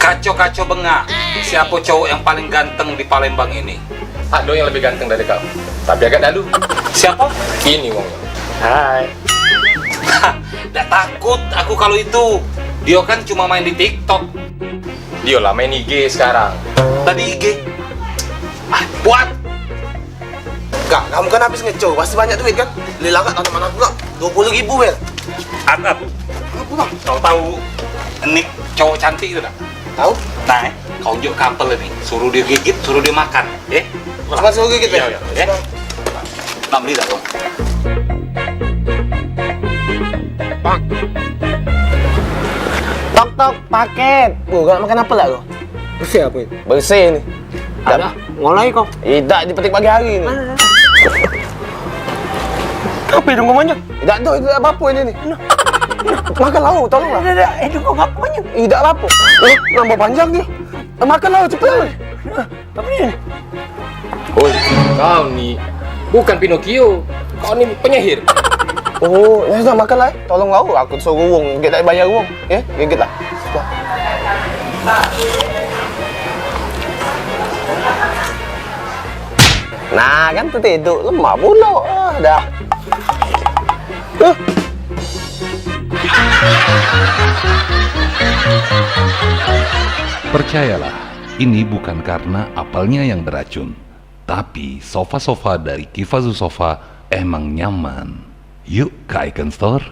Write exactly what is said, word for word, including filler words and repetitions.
Kaco-kaco bengak, siapo cowok yang paling ganteng di Palembang ini? Ado yang lebih ganteng dari kau, tapi agak dalu. Siapo? Ini wong. Hai. Dak takut aku kalu itu. Dio kan cuma main di TikTok. Dio lah main I G sekarang. Tadi I G. Ah, buat. Kak, kamu kan habis ngeco, pasti banyak duit kan? Beli langak tanaman aku, Kak. Dua puluh ribu, Bel. At, At. Apa, Bang? Kau tahu nik cowok cantik itu tak? Tahu? Nah, eh, kau unjuk ke apel ini. Suruh dia gigit, suruh dia makan. Eh? Cuma suruh gigit, Bel? Iya, iya. Eh? Nak beli tak, Bang? Tok, tok, paket. Oh, kau nak makan apel tak, kau? Bersih apa ini? Bersih ni. Ada, ngolai kau. Idak dipetik pagi hari ni. Mana? Apa hidung kau monyet? Idak tu, idak apa-apa ini ni. Makan lauk, tolonglah. Idak, idak, hidung kau ngapa monyet? Idak apa-apa. Eh, nambah panjang dia. Eh, makan lauk, cepet. Apa ni? Oi, kau ni bukan Pinocchio. Kau ni penyihir. Oh, ya sudah, makanlah, eh. Tolonglah aku, aku suruh wong, gek tak bayar wong. Eh, gigitlah. Nah, kan tetedok lemak pulok. Ah, dah. Huh. Percayalah, ini bukan karena apelnya yang beracun, tapi sofa-sofa dari Kifazu Sofa emang nyaman. Yuk ke Icon Store.